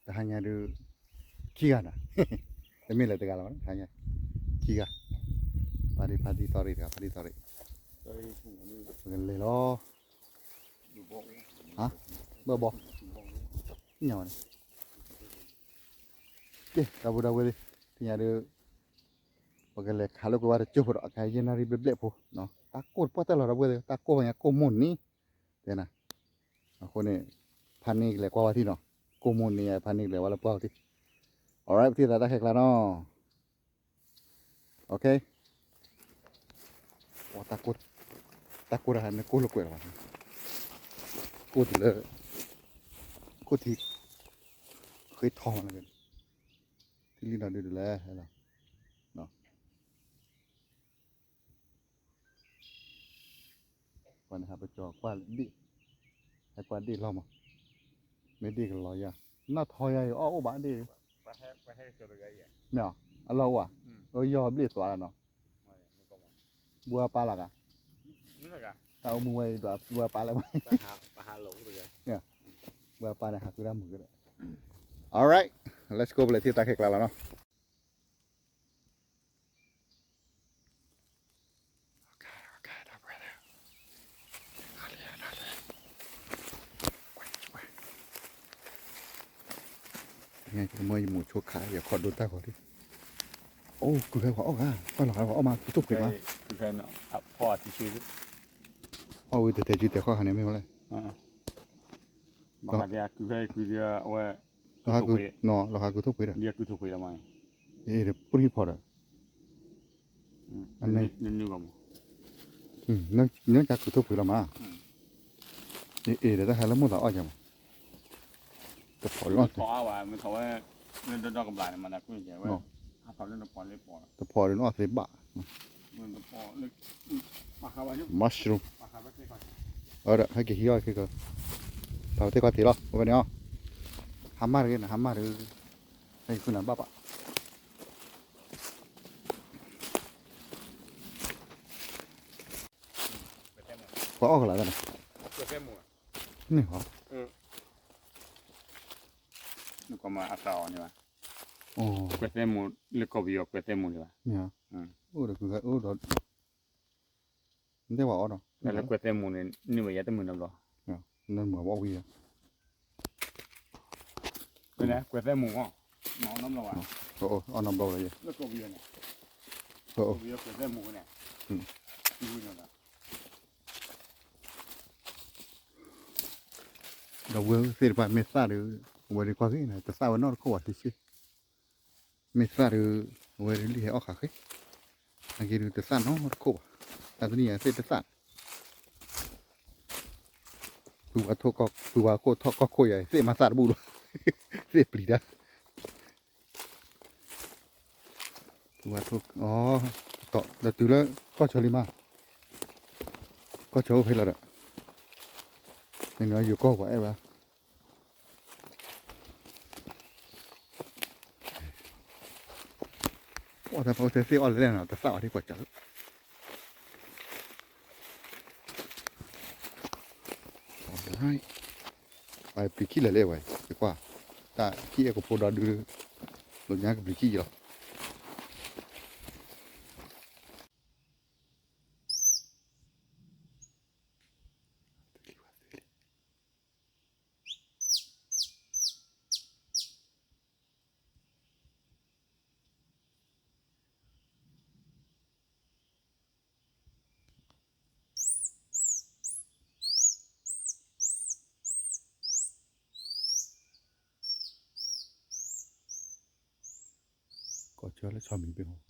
တဟါညါဒုး ခံဂၤနၤ, တမ့ၢ်လၢတဂၤလီၤမး တဟါညါ ခံဂၤ, ဖါဒံဖါဒံသီရ့ၣ်တဂၤ ဖါဒံသီရ့ၣ်, ပကလဲၤလီၤ, ဟါ, ဘၣ်ဘီ, ညါဝဲန့ၣ်, ကဲ ဒီပုၢ်ဒီဝဲၢ်သ့ၣ်, တဟါညါဒုး ပကလဲၤခးလိာ်ကွဲဝဲတကၠိဖိဒီး အခါယဲၢ်နၣ်ရံၣ်ဘျဲၣ်ဘျဲၣ်ဖိ, တၢ်ကိၢ်တပှၢ်တၢၢ်လီၤ ဒီပုၢ်ဝဲၢ်သ့ၣ်, တၢ်ကိၢ်ညါကိၢ်မိၢ်န့ၣ်, တဲနၤ, အဃိန့ၣ် ဖါန့ၣ်ကလဲၤကွၢ်ဝဲထံနီၤ, ကိၢ်မိၢ်န့ၣ် ဖါန့ၣ်ကလဲၤဝဲလၢပှၢ်ဝဲထံ, alright ပထံၣ်သးတၢ်ခဲကျါနီၤ, okay, တၢ်ကိၢ်တဟါန့ၣ် ကိၢ်လိာ်ကွဲလီၤဘၣ်, ကိၢ်တုၤလၢ, ကိၢ်ထံ, ဃ့ထီမးလၢ, ထံလံနီၤဒုးဒုးလဲၣ်, ပှၤန့ၣ်ဟးပကၠီၤကွၢ်ဒ့ၣ်, ဟဲကွၢ်ဒ့ၣ်လီၤမး, မ့ၢ်ဒ့ၣ်ကလီၤယၤ, နီၢ်ထီယၤအံၤ အီၣ်အိၣ်ဘၣ်ဒ့ၣ်, မ့ၢ်အီၤ, အလီၢ်အိၣ်ဧါ, အယီၢ်ဘျ့ၣ်သွါလီၤနီၤ, ဘှါပၢ်လၢ်ဂၤ, တၢ်အိၣ်မူဝဲအံၤဒီး ဘှါပၢ်လၢ်, ဘှါပၢ်န့ၣ် ဟးဃုတၢ်မုာ်ကဒီး, alright, let's go ပလဲၤထံၣ်တၢ်ခဲကျါလီၤနီၤ. Okay, okay, ဒီပုၢ်ဝဲၢ်သ့ၣ်, မ့ၢ်ယမိၢ်ဆိခး ယခီၣ်ဒိတၢ်ဂီၤလံ, အိၣ်ကုၤဖဲပှၤအီၣ်ဂၤ, ပှၤလီၤဂၤပှၤအီၣ်မး ကုၤထိၣ်ဖှံးမး, အီၣ်ဝံၤတတဲာ်ကံတဲာ်ဃီၣ်ခါန့ၣ်မ့ၢ်ဝဲလဲၣ်, လီၤဃာ်ကုၤထိၣ်ဖှံးဒီး, အ့ၣ် ပှ့ၤဖီဒီး နကကုၤထိၣ်ဖှံးလီၤမး, အ့ၣ် ဒီးတၢ်ဟဲလၢမိၢ်သးအီၣ်ကမး, တဖီၣ်ဒုးအီၣ်သ့ဘၣ်, တဖီၣ်ဒုးအီၣ်သ့ဘၣ်, mushroom, အဒီး ဟဲက့ၤဟံးအီၣ်ခဲကီး, ပာ်ဝဲသ့ၣ်ခီၣ်ထံးလီၤ အဝဲန့ၣ်အီၤ, ဟါမၢ်တဂ့ၤန့ၣ် ဟါမၢ်တဂ့ၤ, ဟဲက့ၤဃုနၤဘၣ်ဘၣ် ပှၤအီၣ်ကလးတၢ်န့ၣ်, န့ၣ်ဟီ, နကွၢ်မးအသးအီၤန့ၣ်ဘၣ်, ကွဲးသဲမူ, လၢကီၢ်ပယီၤကွဲးသဲမူန့ၣ်ဘၣ်, အိၣ်ဒီး, အိၣ်ဒီး, နတဲပှၤအီၣ်ဒီး, လၢကွဲးသဲမူန့ၣ် နုာ်ဝဲယဲတမုာ်နီတဘျီ, နမုာ်ဘၣ်ဝံၤ, ကွဲးသဲမူအီၣ်, အီၣ်နီတဘျီဘၣ်, အီၣ်နီတဘျီလီၤယဲ, ကွဲးသဲမူန့ၣ် ဒီပုၢ်ဝဲၢ်သ့ၣ်တဖၣ် မ့ၢ်သၣ်ဒီး, အဝဲဒုးကွၢ်က့ၤန့ၣ် တသၣ်ဝဲနီတခိၣ်ဘၣ် တဆ့, မ့ၢ်သၣ်ဒီး, အဝဲဒုးလံၢ်ဟဲအီၣ်ဃာ်ဃ့, နာ်က့ဒုးတသၣ်နီတခိၣ်ဘၣ်, တၢ်တနံၣ်ညါသ့ၣ်တသၣ်, ပုၢ်ဝဲၢ်ခိၣ်ထီၣ်ကီၢ်ခိၣ်ယၤ သ့ၣ်မၤသၣ်တဘူၣ်လီၤ, သ့ၣ်ပျံၤတၢ် ပူၤဝဲထိၣ်, ဒီးတုၤလၢကီၢ်ဆၢလံမး, ကီၢ်ဆၢအိၣ်ဖဲလီၤဒီး, မ့ၢ်နယိၤကီၢ်ပှၤအဲၣ်ဝဲ, ပှၤတၢ်ဖီၣ်ထဲသ့ၣ်အီၣ်လဲၣ်လဲၣ်နီၤ တသၣ်အီၤဒ်ကွၢ်စးလၢ ပှၤပျံၤခံလၢာ်လဲၣ်ဝဲ, ယကွၢ်, တၢ်ခံအဲၣ်ကဖိဒီဒု, လီၤညါကပျံၤခံယလီၤ. ကီၢ်ဆၢလၢဆီမံၤပ့ၢ်မး.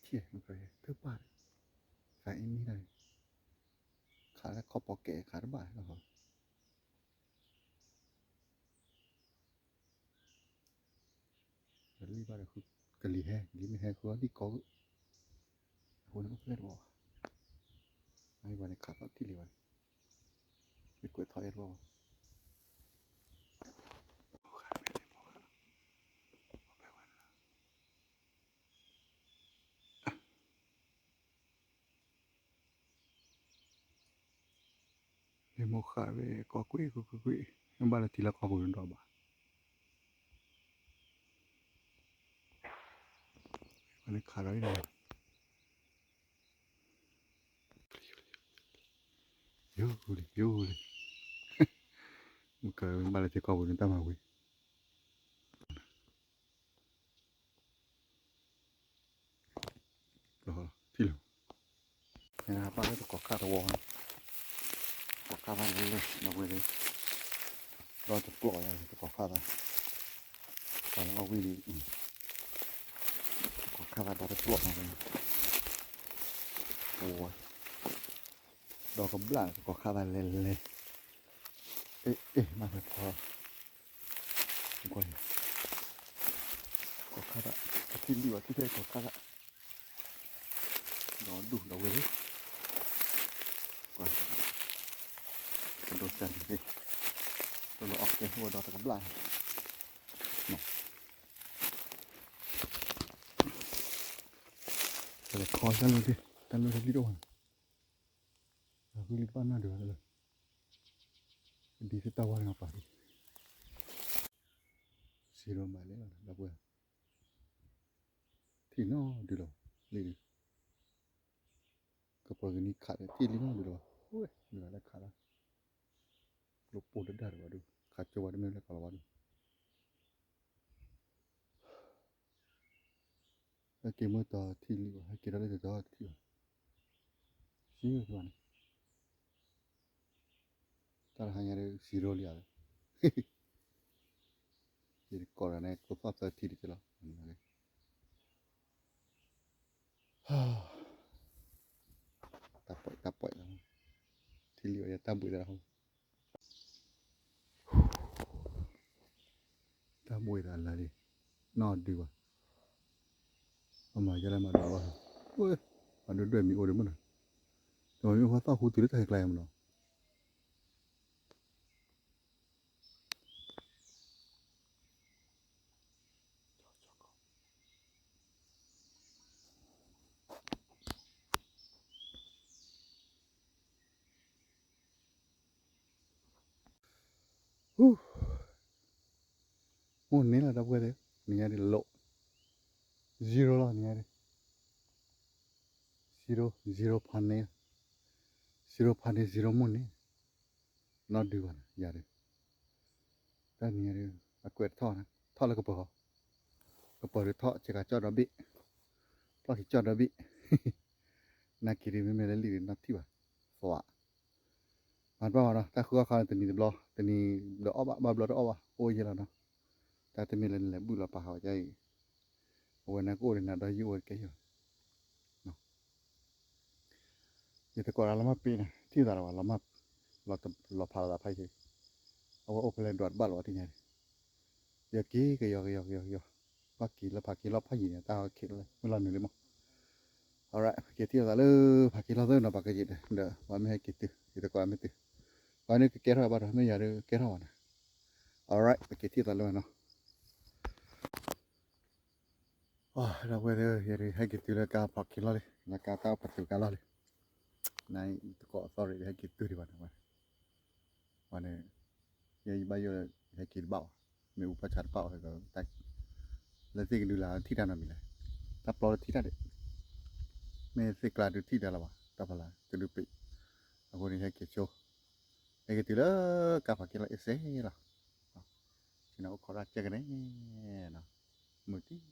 ကဲ ထၢပၢ်န့ၣ် သးအ့မံတၢ်န့ၣ် ခးလၢခီၣ်ပီၤကဲးခးတဘၣ်လီၤ. လံၣ်ဘၣ်ဒီး ကလံၤဟဲ လံၣ်မ့ၢ်ဟဲဃုအီၣ်လံၣ်ကီ အဃိန့ၣ်အိၣ်ဖျဲၣ်တဘၣ်ဘၣ်. အဝဲန့ၣ် ခးသီၣ်ထံၣ်လံဘၣ်န့ၣ် မ့ၢ်ကွဲးထီၣ်အဲၣ်တဘၣ်ဘၣ်. လ့မိၢ်ဃးဝဲကီၢ်ကွ့ၢ်ကွ့ၢ်ကွ့ၢ်, မ့ၢ်ဘၣ်လၢထံလၢကီၢ်ပူၤဒီးဘၣ်. ဝဲန့ၣ်ခးဒီးအံၤဒီး ယိလံ ယိလံ, မ့ၢ်ကမ့ၢ်ဘၣ်လၢထံကီၢ်ပူၤန့ၣ်တၢ်မၤဝံၤ ထံၣ်လံ, ဘၣ်လၢတကိးခၣ်တဝီ, တကိးခၣ်ဘၣ်လဲၣ်လဲၣ် ဒီပုၢ်ဝဲၢ်သ့ၣ်, ဒီတကျိးယၤ တကိးခၣ်သး, ပှၤလၢအီၣ်ဝံၣ်လံ, တကိးခၣ်သးဒီတကျိး, အိၣ်ဝဲ, ဒီကဘျၣ် တကိးခၣ်သးလဲၣ်လဲၣ်, အ့ၣ် အ့ၣ် မၤဖဲဖီ ကွၢ်, ကိးခါသး, ကထံၣ်လံဝဲ ထံၣ်ထဲကိးခါသး, ဒီးဒူၣ်ဒီးဝဲလံ, ကွၢ်, ကဒိးစၢ်န့ၣ်သ့, တလီၤအီၣ်ကဲဟိဒီးတကဘျၣ်န့ၣ်, တလဲၤခီတၢ်လၢ, တၢ်လၢတလံၣ်တအိၣ်, အဃိလံတဘၣ်နီၢ်ဒုးလၢ ဒ်သိးတၢ်ဝါန့ၣ်ပာ်ဒံး, စံးရိၤမးလဲၣ်လီၤ ဒီပုၢ်ဝဲၢ်, ထံၣ်နီၢ်ဒုးလီၤ, လံဒုး, ကပှၤကနံၤခးဒီးထံၣ်လံနီၢ်ဒုးလီၤ, ဝဲမ့ၢ်လၢခးလီၤ, ကျိပိၢ်တဒၣ်ဒီးဝဲဒုး ခးကၠိဝဲတမ့ၢ်လၢကီးလီၤဝဲဒုး ဟဲက့ၤမ့ၢ်တီၤထံၣ်လံဘၣ် ဟဲက့ၤထီၣ်လၢတတီၤတထံၣ်ဘၣ်, စံးဘၣ်န့ၣ်, တၢ်တဟါညါဒီး zero လံဧါ, ယကိးတၢ်န့ၣ် ကျိသီၣ်သၢထံတက့ၢ်လီၤ, တၢ်ပှဲၤတၢ်ပှဲၤလီၤ, ထံၣ်လံဘၣ်ယတၢ်ဘှံးတၢ်ဟီ တၢ်ဘှံးတၢ်လၢာ်လံ, နီၢ်ဒုးဘၣ်, ပမၤယဲလၢမၤဒွးဘၣ်, မၤဒွဲၣ်ဒွဲၣ်မံၤအိၣ်ဒံးမ့ၢ်နီၤ, တမၤမ့ၢ်အိၣ်သီၣ်ဃူတုၤလၢတၢ်ဟဲကျါယမ့ၢ်နီၤ မိၢ်န့ၢ်လီၤ ဒီပုၢ်ဝဲၢ်သ့ၣ်, နံၤညါဒ်လိး, zero လီၤ နံၤညါဒ်, zero, zero ဖးန့ၢ်, zero ဖးန့ၢ် zero မိၢ်န့ၢ်, နီၢ်ဒုးဘၣ်န့ၣ် ယၤဒ်, တၢ်နံၤညါဒ်, အကွဲးတထီၣ်န့ၣ် ထီၣ်လၢကပၢၤဃီ, ကပၢၤဒ်ထီၣ် ဆ့ကၤကၠီၣ်ဒီဘ့ၣ်, ဖျီၣ်က့ၤကၠီၣ်ဒီဘ့ၣ်, နာ်က့ၤဒ်မ့မ့ၢ်လၢလံာ်ဒ်နီၢ်ထံၣ်ဘၣ်, သွး မၤတဘၣ်ဘၣ်နီၤ, တၢ်ဃုအီၣ်ခါန့ၣ် တနံၤတဘျီ, တနံၤဒီးအီၣ်ဘၣ်, ဘၣ်ဘျီတအီၣ်ဘၣ်, အိၣ်ယဲလီၤနီၤ, တၢ်တမ့ၢ်လၢနလဲၤဘုၣ်လီၤပာ်ဃာ်ဝဲဒ်အံၤ, အဝဲန့ၣ်ကအိၣ်ဒီးနၤဒီးယံၤအိၣ်တကဲယံၤလီၤ, ယတကိးဒၣ်လီၤမၢ်ပ့ၤန့ၣ် ထံၣ်သးလီၤဘၣ်, လီၤမၢ်, လီၤဖးလီၤသးဖးယံၤ, အဝဲအိၣ်ဖဲလဲၣ်ဒွးတဘၣ်လီၤဘၣ်ထံၣ်ညါန့ၣ်, ယက့ၤကယီကယီကယီကယီ, ပှၤက့ၤလၢဖးက့ၤလီၤဖးယံၤန့ၣ် တၢ်ဟဲခ့လီၤလဲၣ် မ့ၢ်လီၤနုာ်လံမး alright ပက့ၤထံၣ်လိာ်သးလၢ ဖးက့ၤလီၤသၢနီၤ ပှၤကယံာ်ဒီး ပှၤမ့ၢ်ဟဲက့ၤတုၤ ယတကိးမ့ၢ်တုၤ ပှၤန့ၣ်ကကဲထီၣ်ဘၣ်ဒီး မ့ၢ်ယၤဒ်ကဲထီၣ်ဘၣ်န့ၣ် alright ပက့ၤထံၣ်လိာ်သးလၢဝဲနီၤ ဒီပုၢ်ဝဲၢ်သ့ၣ် ယဲဒၣ်ဟဲက့ၤတုၤလၢကါဖးက့ၤလီၤလံ လၢကါတၢ်အိၣ်ဖးတုၤကါလီၤလံ နတကိး sorry ဟဲက့ၤတုၤဒံးဘၣ်န့ၣ် ဝဲန့ၣ် ယဲယဘၣ်ယိၣ်လၢ ဟဲက့ၤတဘၣ်အီၤ မ့ၢ်အူဖီၣ်ဆါတဘၣ်အီၤ လၢသ့ၣ်ကဒုလာ်ထံၣ်တၢ်နီတမံၤလဲၣ် တၢ်ပျီလၢထံၣ်တၢ်ဒံး မ့ၢ်သ့ၣ်ကျါဒုးထံၣ်တၢ်လၢၤဘၣ် တၢ်ဖီလာ်ကဒုးပ့း အဃိန့ၣ် ဟဲက့ၤဆိ ဟဲက့ၤတုၤလၢကါဖးက့ၤလီၤအ့ၣ်စ့လီၤ ဆ့ၣ်နီၤအိၣ်ခိးတၢ်ကဲကနဲၣ်နီၤ မုၢ်တံၢ်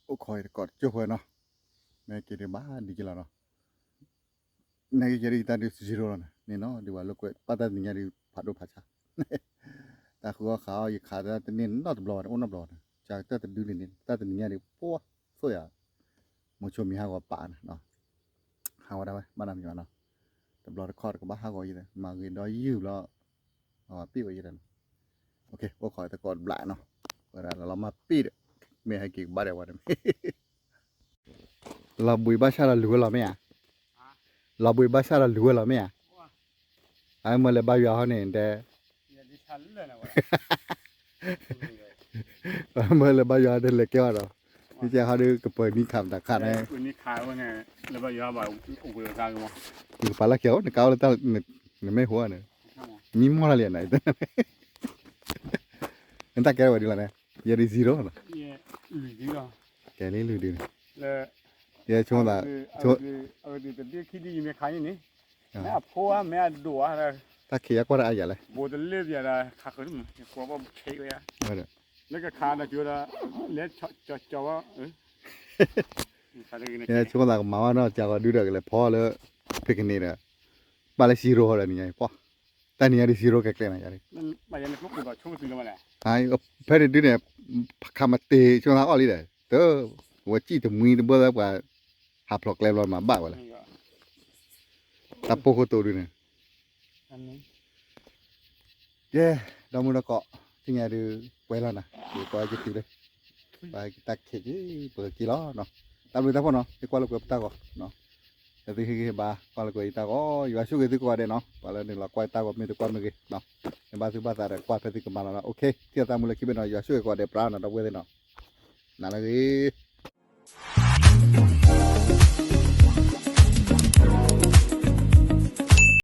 အိၣ်ခိးအံၤတကိးတကၠိၢ်ဖိနီၤ မ့ၢ်က့ၤဒံးဘၣ်ဒ်က့ၤလီၤနီၤ နက့ၤကဲဒ်ယတၢ်ဒုး zero လီၤန့ၣ် န့ၣ်နီၤ ဒ်ဝဲလိာ်ကွဲ ပာ်တၢ်သ့ၣ်ညါဒ်ဖးဒိၣ်ဖးဆါ တၢ်ဃုအီၣ်ဃုအီၣ် ယခးတၢ်တန့ၢ်နီတဘျီဘၣ်န့ၣ် အိၣ်နီတဘျီဘၣ်န့ၣ် ကတၢၢ်တဒုန့ၣ်န့ၣ် တၢ်တနံၤညါဒံး ပှၢ်သိၣ်ယၤ မိၤဆိမံၤဟးဂီၤပာ်န့ၣ် ဟးဝဲဒၣ်ဝဲ ဘၣ်နမံၤဘၣ်နီၤ တဘျီတခီၣ်တကဘၣ်ဟးဂီၤယံၤ မၤဂ့ၤဒီးယုၢ်ဘျီ ပ့ၣ်ဝဲယံၤဒီးနီၤ အိၣ်ခိးသကိးတဘျီနီၤ ဝဲဒၣ်လီၤမၢ်ပ့ၣ်ဒီး မ့ၢ်ဟဲက့ၤကဘၣ်ဒီးဝဲန့ၣ် လီၤဘှံးဘၣ်ဆၣ်ဒီးလူၤဝဲလီၤမ့ၢ်ဧါ လီၤဘှံးဘၣ်ဆၣ်ဒီးလူၤဝဲလီၤမ့ၢ်ဧါ အမၢလဲၤဘါယွၤဟီန့ၣ်တဲ မၢလဲၤဘါယွၤတဲလဲၤကဲဘၣ်ဒီး မ့ၢ်ကဲဟီဒုးကပၢၤနံၣ်ခးမတၤခါန့ၣ် နကပာ်လၢကဲအိၣ် နကါအိၣ်လၢတၢ် နမ့ၢ်ဟိန့ၣ် မံမီၢ်လၢလံန နတၢ်ကဲဝဲဒ်လဲၣ်န့ၣ် ယဲဒ် zero လီၤ ကဲလံလုၢ်ဒုးန့ၣ် ယဲဆိကမိၣ်သး တဘ့ၣ်ခံဒ်ယမ့ၢ်ခါန့ၣ် မ့ၢ်အဖိဧါ မ့ၢ်အဒိၣ်ဧါ တၢ်ခံးယါကွၢ်တၢ်အါယၤလဲၣ် ဘိးတလ့ၣ်ပယၤဒီး ခးဃုာ်တမုာ် ယကွၢ်ဘၣ်ခဲဝဲယါ လၢကခးဒီးကၠိဒီး လဲၤကၠီကၠီဝဲ ယဲဆိကမိၣ်သးကမၤဝဲနီၢ်ကၠီဂီၤဒုဒီးကလဲၤဖီလၢ ဖံးကန့ၣ်ဒီး ဘၣ်လၢ zero ဒီးနံၤညါအံၤပှၢ် တၢ်နံၤညါဒ် zero ကဲကျဲနၤယၤ ဖဲန့ၣ်ဒုန့ၣ် ခးမတ့ၢ်ဆိသးအီၣ်လံဒီး တၢ် ဝဲစံၣ်တမှံတဘၢဝဲပှၤ ဟးဖျိးကျဲဘျီမၤဘၣ်ဝဲလဲၣ် တၢ်ပိၢ်ခိၣ်တိၤဒုန့ၣ် ကဲ ဒီမုၢ်ဒီကိး သ့ၣ်ညါဒုး ပှဲၤလီၤနၤ ယကွၢ်က့ၤတုၤလၢ ပှၤက့ၤတၢ်ခံးက့ၤ ပကက့ၤလီၤနီၤ တၢ်ဘျုးတၢ်ဖှိၣ်နီၤ ဟ့ၣ်ကွၢ်လိာ်ကွဲပတၢ်ဂီၤ သုဟ့ၣ်ဂံၢ်ဟ့ၣ်ဘါ ကွၢ်လိာ်ကွဲယတၢ်ဂီၤ ယွၤဆိၣ်ဂ့ၤသုကိးဂၤဒဲးနီၤ ပှၤလၢနုာ်လီၤကွၢ်တၢ်ဂီၤမ့ၢ်တကွၢ်မ့ၢ်ဂ့ၤ မ့ၢ်ဘၣ်သူၣ်ဘၣ်သးဒီးကွၢ်ဖဲသုကမၤလီၤနီၤ အိၣ်ခ့ ထံၣ်သးမုၢ်လၢခံဘ့ၣ်နီၤ ယွၤဆိၣ်ဂ့ၤကိးဂၤဒဲးပြးနီၤ ဒီပုၢ်ဝဲၢ်သ့ၣ်နီၤ နၤလၢဂ့ၤ